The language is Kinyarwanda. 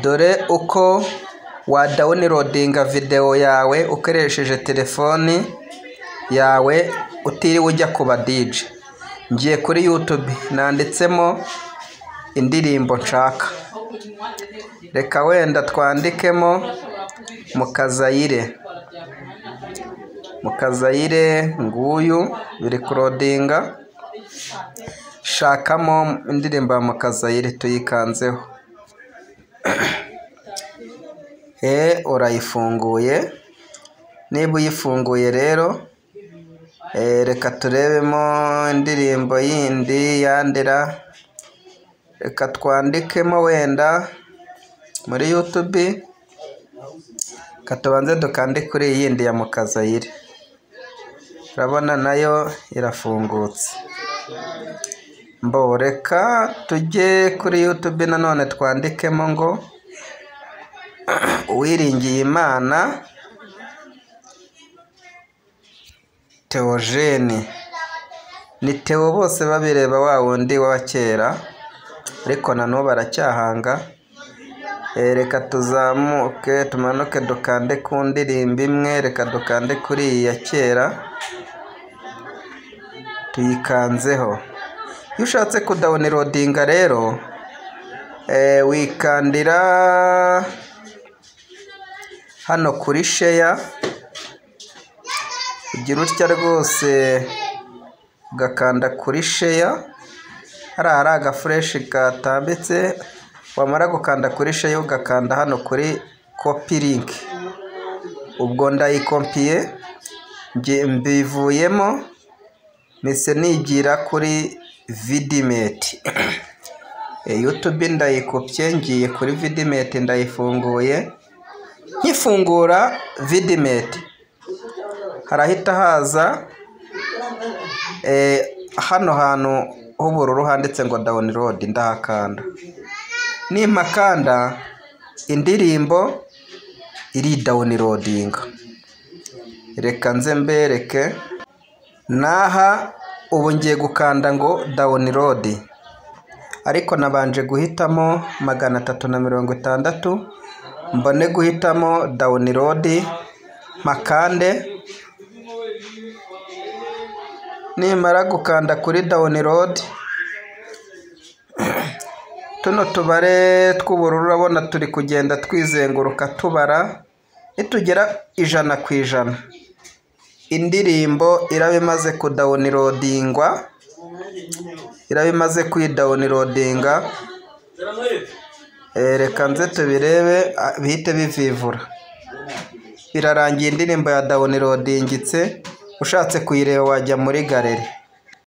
Dore uko wa downloadinga videwo yawe ukoresheje telefoni yawe utiriwe ujya ku ba DJ. Ngiye kuri YouTube, nanditsemo indirimbo nshaka. Reka wenda twandikemo Mukazayire. Mukazayire nguyu, biri kuloadinga. Shakamo indirimbo ya Mukazayire, tuyikanzeho. Urayifunguye. Niba uyifunguye rero, reka turebemo indirimbo yindi yandera. Reka twandikemo wenda muri YouTube. Reka tubanze dukande kuri iyi yindi ya Mukazayire. Urabona nayo irafungutse. Mbo reka tujye kuri YouTube nanone twandikemo ngo Uwiringiyimana Theogene. Ni Theo bose babireba, wa wundi wa kera, ariko na n'ubu aracyahanga. Reka tuzamuke tumanuke dukande ku ndirimbo imwe. Reka dukande kuri iyi ya kera, tuyikanzeho. Iyo ushatse kudownloadinga rero, wikandira hano kuri share, ugira utya rwose ugakanda kuri share, hariya hari agafureshi katambitse. Wamara gukanda kuri share ugakanda hano kuri copy link. Ubwo ndayikompiye, mbivuyemo, mpise nigira kuri Vidmate. YouTube ndayikopye, ngiye kuri Vidmate, ndayifunguye. Nkifungura Vidmate harahita haza hano hantu h'ubururu handitse ngo download, ndahakanda. Nimpakanda indirimbo iri downloadinga. Reka nze mbereke. Naha ubu ngiye gukanda ngo download, ariko nabanje guhitamo 360, mbone guhitamo download, mpakande. Nimara gukanda kuri download, tuno tubare tw'ubururu urabona turi kugenda twizenguruka tubara. Nitugera 100%, indirimbo iraba imaze kudownloadingwa, iraba imaze kwidownloadinga. Reka nze tubirebe bihite bivivura. Birarangiye, indirimbo ya downloadingitse. Ushatse kuyireba wajya muri gallery.